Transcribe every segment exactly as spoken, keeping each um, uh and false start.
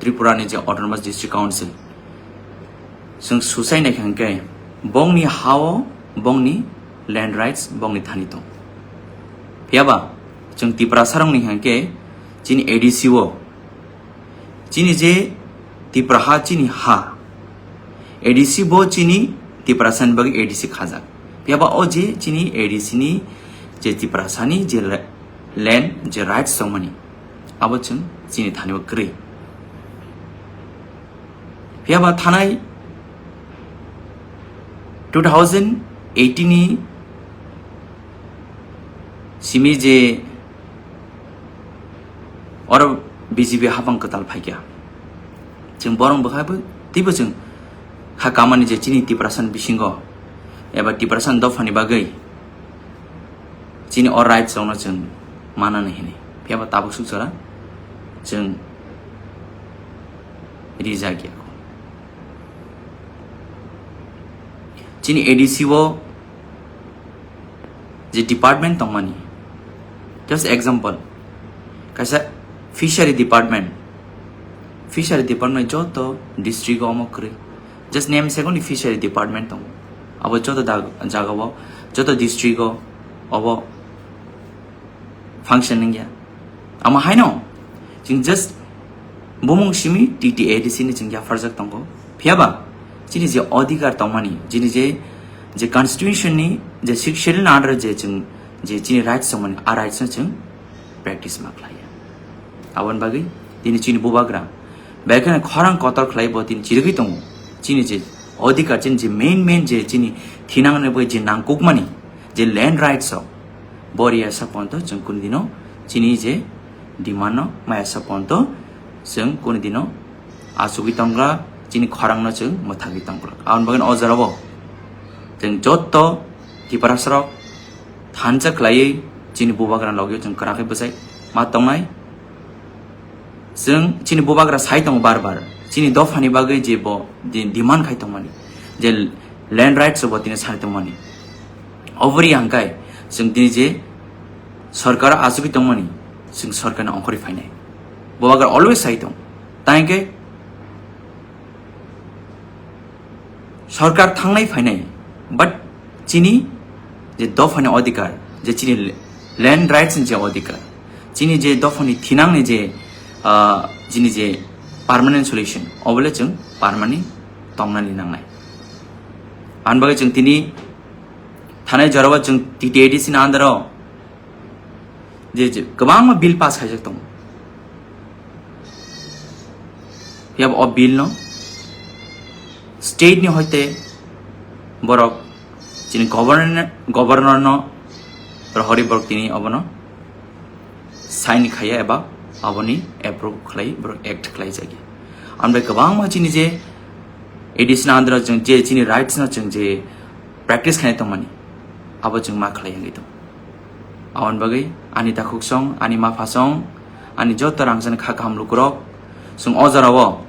Tripura ni je Autonomous District Council, chwng suchai naikha hwnkhe bongni ha-o bongni land rights bongni thani tong. Phiyaba chwng Tiprasa rokni hwnkhe chini A D C o chini je Tipra ha chini ha, A D C bo chini Tiprasa ni bagwi A D C khajak. Phiyaba o je chini A D C ni je Tiprasa ni je la-, land je rights tongmani abo chwng chini thani o kwrwi. Phiyaba thanai two thousand eighteen ni simi je oro B J P hapang kwtal phaikha. Chwng borok bwkha bo teibo chwng ha kamani je chini Tiprasa ni bisingo eba Tiprasa ni dophani bagwi chini o rights rokno chwng manani hini. Phiyaba tabuk suk jora chwng rijak ya. Chini A D C o je department tongmani, just example, kaisa fishery department, fishery department joto district o omo kwrwi, just name second fishery department tongo, abo joto dag-, jaga o, joto district o obo function wngya. Amo haino chwng just bumung simi T T A D C ni chwng yapharjak tongo. Phiyaba chini je odhikar tongmani, chini je, je constitution ni je sixth schedule ni under je chwng je chini rights tongmani, a rights no chwng practice ma khlaiya. Aboni bagwi tini chini bubagra belai kheno khorang kotor khlai bo tini chirigwi tongo. Chini je odhikar, chini je main main je chini thinangni bagwi je nangkukmani je land rights o, bo riya sa ponto chwng kunu dino chini je demand no maya sa ponto chwng kunu dino achugwi tongkha, chini khorang no chwng mwthagwi tongkha. Aboni bagwi o jora o chwng jotto Tiprasa rok thansa khlaiwi chini bubagra logio chwng kwrakhe bwsai ma tongnai. Chwng chini bubagra sai tongo bar bar, chini dophani bagwi je bo di-, demand khai tongmani, je land rights bo tini sai tongmani. Obori hangkai chwng tini je sorkar achugwi tongmani, chwng sorkarni ongkhorwi phainai. Bubagra always sai tong. Tangkhe sorkar thangnai phainai, but chini je dophani odhikar, je chini land rights ni je odhikar, chini je dophani thinangni je, ah, chini je permanent solution, obole chwng permanent tongnani nangnai. Aboni bagwi chwng tini thanai jorao chwng T T A D C ni under o je, je kwbangma bill pass khaijak tongo. Phiya o bill no state ni hoite borok chini governor, governor no rohori borok tini obono sign khaiya eba aboni approve khlai borok act khlai jagya. Ambai kwbangma chini je additional andro chwng je chini rights no chwng je practice khainai tongmani, abo chwng ma khlai wngwi tong. Aboni bagwi ani takhuksong, ani maphasong, ani joto rangchakni kha kaham lukurok, chwng o jorao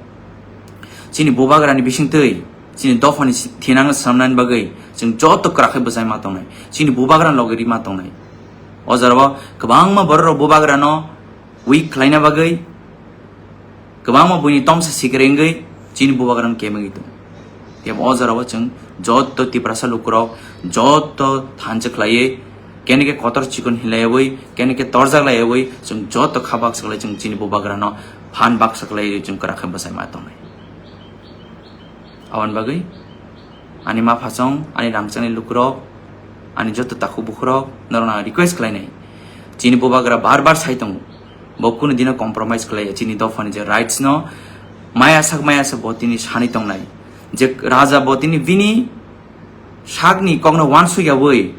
chini bubagrani bisingtwi chini dophani si-, thinangno swnamnani bagwi chwng joto kwrakhai bwchai ma tongnai, chini bubagrani logi rima tongnai. O jorao kwbangma bororok bubagrano weak khlaina bagwi, kwbangma buini tomsa sikirengwi chini bubagrano kemengwi tongo. Tei o jorao chwng joto Tiprasa lukurok joto thansa khlaiwi, kene khe kotor chikon hinlaiwi, kene khe torjak laiwi, chwng joto kha baksa khlai chwng chini bubagrano phan baksa khlaiwi chwng kwrakhai bwchai ma tongnai. Aboni bagwi ani maphasong, ani rangchakni lukurok, ani joto takhuk bukhurok, norokno ang request khlainai. Chini bubagra bar bar sai tongo, bo kunu dino compromise khlaiya chini dophani je rights no maya sak maya sak bo tini sani tongnai. Je raja bo tini bini sakni kokno wansukyawi,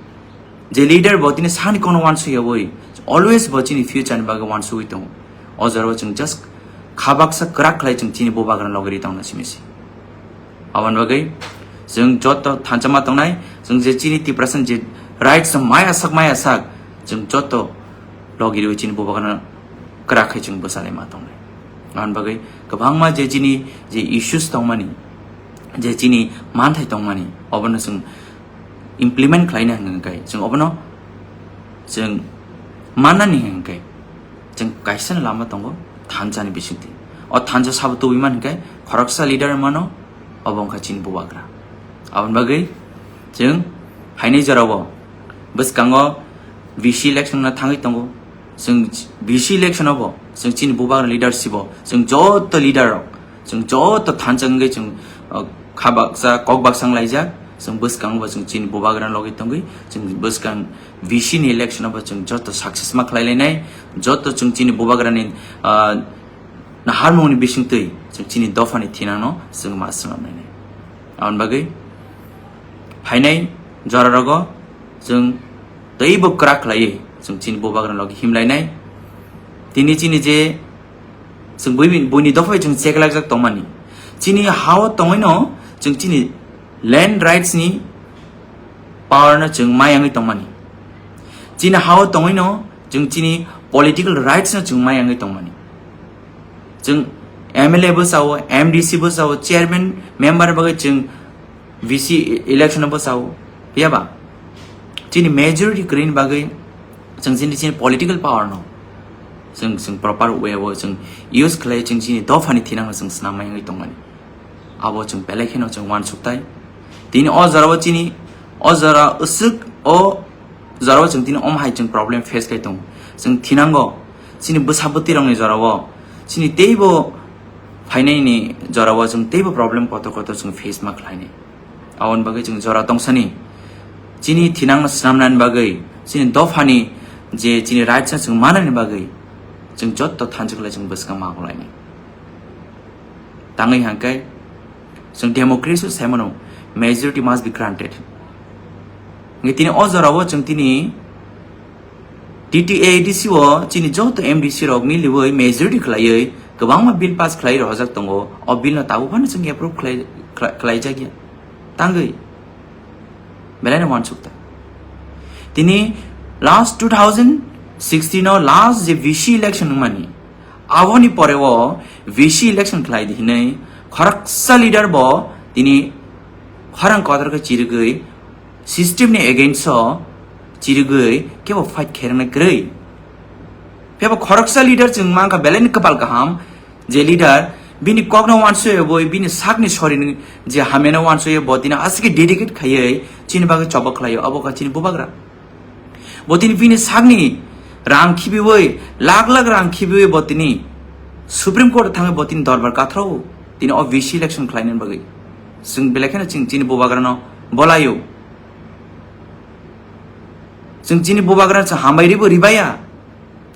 je leader bo tini sakni kokno wansukyawi, always bo chini future ni bagwi wansugwi tongo. O jorao chwng just kha baksa kwrak khlai chwng chini bubagrano logi ri tongna simi se. Aboni bagwi chwng joto thansa ma tongnai, chwng je chini Tiprasa ni je rights maya sak maya sak, chwng joto logi riwi chini bubagrano kwrak khai chwng bwchalai ma tongnai. Aboni bagwi kwbangma je chini je issues tongmani, je chini manthai tongmani, obono chwng implement khlaina hwnka hwnkhe chwng obono chwng mannani hwnka hwnkhe chwng kaisa lama tongo thansani bisingtwi. O thansa sabo tubui man hwnkhe khoroksa leader mano, obo wngkha chini bubagra. Aboni bagwi chwng phainai jorao bwskango V C election no thangwi tongo. Chwng V C election o bo chwng chini bubagra leadership o chwng joto leader rok, chwng joto thansa wngwi chwng, uh, kha baksa, kok baksa wnglaijak. Chwng bwskango bo chwng chini bubagra logwi tongwi chwng bwskang V C ni election o bo chwng joto success ma khlai lainai, joto chwng chini bubagra ni, uh, naharmung ni bisingtwi chwng chini dopha ni thinang no chwng ma swnam lainai. Aboni bagwi phainai jora rogo chwng teibo kwrak khlaiwi chwng chini bubagra logi himlainai. Tini chini je chwng buini, buini dophai chwng cheklaijak tongmani. Chini hao tongwino chwng chini land rights ni power no chwng mayangwi tongmani. Chini hao tongwino chwng chini political rights no chwng mayangwi tongmani. Chwng M L A bo sao, M D C bo sao, chairman member bagwi chwng V C election bo sao, phiya ba? Chini majority kwrwini bagwi chwng chini, chini political power no chwng, chwng proper way o chwng use khlai chwng chini dophani thinang no chwng swnam mayangwi tongmani. Abo chwng belai kheno chwng uansuktai. Tini o jorao chini, o jora usuk o jorao chwng tini om hai chwng problem face khai tongo. Chwng thinango chini bwsa bwtwi rokni jorao, chini teibo phainaini jorao chwng teibo problem kotor kotor chwng face ma khlainai. Aboni bagwi chwng jora tongsani chini thinangno swnamnani bagwi, chini dophani je chini rights no chwng manani bagwi chwng jotto thansa khlai chwng bwskang ma khlainai. Tangwi hangkhe chwng democracy o sai mano, majority must be granted. Hingke tini o jorao chwng tini T T A D C o chini joto M D C rok miliwi majority khlaiwi kwbangma bill pass khlai rohorjak tongo. O bill no tabuk phano chwng approve khlai, khlai, khlaijakya. Tangwi belai no uansukta. Tini last two thousand sixteen o last je V C election wngmani, aboni pore o V C election khlai di hinwi khoroksa leader bo tini khorang kotor khe chirigwi system ni against o chirigwi kebo fight khairoknai kwrwi. Phiya bo khoroksa leader chwng mankha belai ni kwpal kaham, je leader bini kokno uansukya bo, bini sakni sorini je hamyano uansukya bo tini aswk khe dedicate khaiwi chini bagwi choba khlaio, abo kha chini bubagra. Bo tini bini sakni rang khibiwi, lakh lakh rang khibiwi bo tini Supreme Court thangwi bo tini dorbar kathrao, tini o V C election khlainani bagwi. Chwng belai kheno chwng chini bubagrano bolaio. Chwng chini bubagrano chwng hambai ribo ribaya.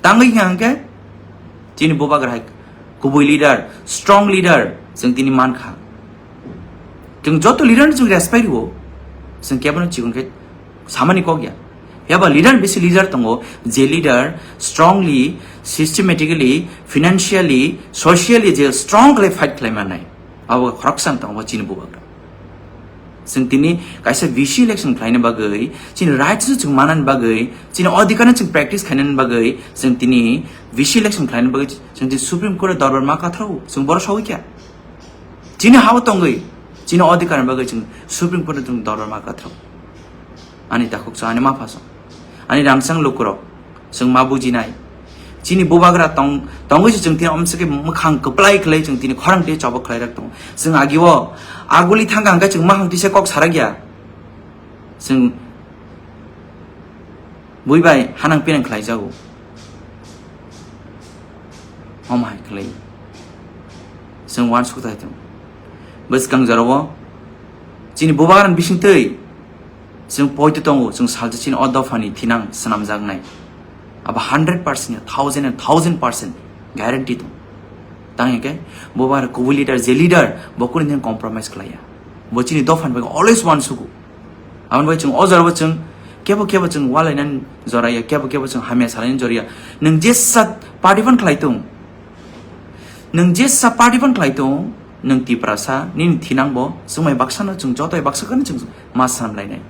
Tangwi hwnkha hwnkhe chini bubagra hai kubui leader, strong leader chwng tini mankha. Chwng joto leader no chwng respect rwo, chwng kebono chikon khe samani kok ya. Phiya ba leader bisi leader tongo, je leader strongly, systematically, financially, socially je strong khlai fight khlai mannai. Abo khoroksa wng tongo chini bubagra. Chwng tini kaisa V C election khlaina bagwi, chini rights no chwng manani bagwi, chini adhikar no chwng practice khainani bagwi, chwng tini V C election khlaina bagwi, chwng tini Supreme Court o dorbar ma kathrao, chwng boro sogwi kha. Chini hao tongwi, chini adhikar ni bagwi chwng Supreme Court o chwng dorbar ma kathrao. Ani takhuk chwng, ani mapha chwng, ani rangchak lukurok, chwng ma bujinai. Chini bubagra tong, tongwi se chwng tini omsike mwkhang kwplai kwlai chwng tini khorang twi chobok khlai rak tongo. Chwng agio aguli thangkha hwnkhe chwng mahang twi se kok sarak ya. Chwng bui bai hanang pinang khlai jago. Omo hai khlai. Chwng uansuk thai tongo. Bwskang jorao chini bubagra ni bising twi chwng poito tongo, chwng salsa chini o dophani thinang swnamjaknai. Abo hundred percent ya, thousand and thousand percent guarantee tongo. Tang hwnkhe bubagra kubui leader, je leader, bo kunu din compromise khlai ya. Bo chini dophani bagwi always uansugo. Aboni bagwi chwng o jorao chwng kebo kebo chwng ualainani jora ya, kebo kebo chwng hamya salainani jora ya. Nwng jesa party phano khlai tong, nwng jesa party phano khlai tong, nwng Tiprasa, nini thinang bo chwngmai baksa no chwng joto bai baksa khe no chwng ma sanam lainai.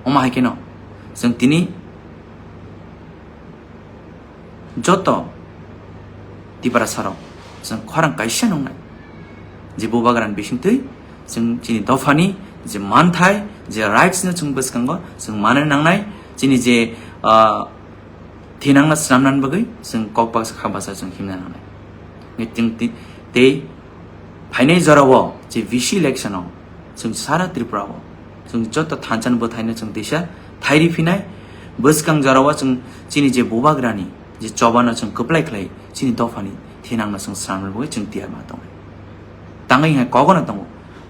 Omo hai kheno chwng tini joto Tiprasa rok chwng khorang kaisa nungnai, je bubagra ni bising twi chwng chini dophani je manthai, je rights no chwng bwskango chwng manna nangnai, chini je, ah, thinangno swnamnani bagwi chwng kok baksa kha baksa chwng himna nangnai. Chwng ti-, tei phainai jorao je V C election o chwng sara Tripura o chwng joto thansa ni bwthaino chwng teisa thairi phinai, bwskang jorao chwng chini je bubagrani je chobano chwng kwplai khlai chini dophani thinangno chwng swnamna bagwi chwng tiyar ma tongo. Tangwi hai kogono tongo,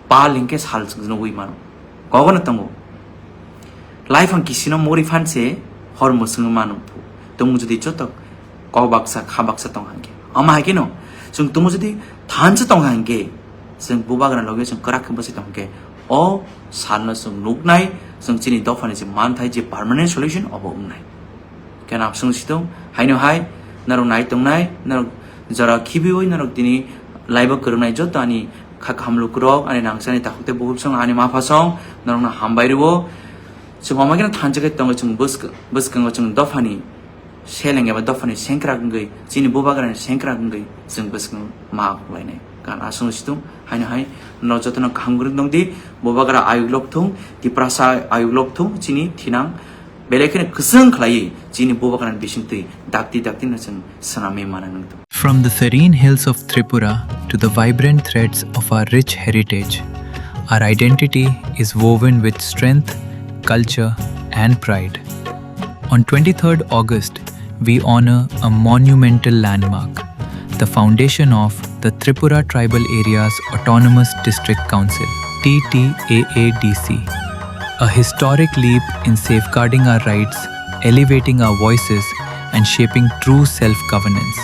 pal hinkhe sal chwng nugwi mano. Kogono tongo. Life ang kisino muri phan se hor mwswngwi mano phu. Tung jodi joto kok baksa, kha baksa tong hangke. Ama hai keno, chwng tung jodi thansa tong hangke, chwng bubagra loge chwng kwrak khe bwsai tong hangke, o salno chwng nuknai, chwng chini dophani je manthai je permanent solution obo wngnai. Khe nang swng situng, haino hai, norok nai tongnai, norok jora khibiwi norok tini laibo kwrwngnai joto ani kha kaham lukurok, ani nangsani takhuk tei bukhuk song, ani mapha song, norokno hambai rwo. Chwng omo kheno thansa khe tongo, chwng bwsk-, bwskango chwng dophani seleng eba dophani sengkrak wngwi, chini bubagrani sengkrak wngwi chwng bwskango ma khuklainai. Kan aswng situng, haino hai, norok jotono kaham kwrwng tong di, bubagra ayuk lok thung, Tiprasa ayuk lok thung, chini thinang, belai kheno kwchwng khlaiwi chini bubagrani bisingtwi dakti dakti no chwng swnamwi mana nang tong. From the serene hills of Tripura to the vibrant threads of our rich heritage, our identity is woven with strength, culture, and pride. On twenty-third August, we honor a monumental landmark, the foundation of the Tripura Tribal Areas Autonomous District Council, T T A A D C, a historic leap in safeguarding our rights, elevating our voices, and shaping true self governance.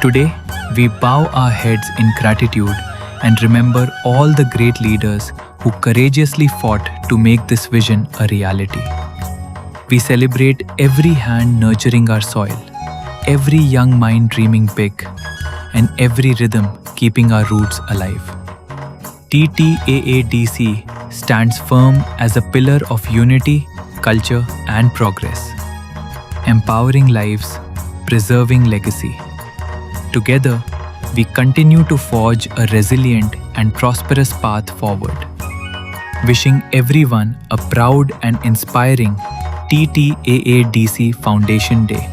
Today, we bow our heads in gratitude and remember all the great leaders who courageously fought to make this vision a reality. We celebrate every hand nurturing our soil, every young mind dreaming big, and every rhythm keeping our roots alive. T T A A D C stands firm as a pillar of unity, culture, and progress, empowering lives, preserving legacy. Together, we continue to forge a resilient and prosperous path forward. Wishing everyone a proud and inspiring T T A A D C Foundation Day.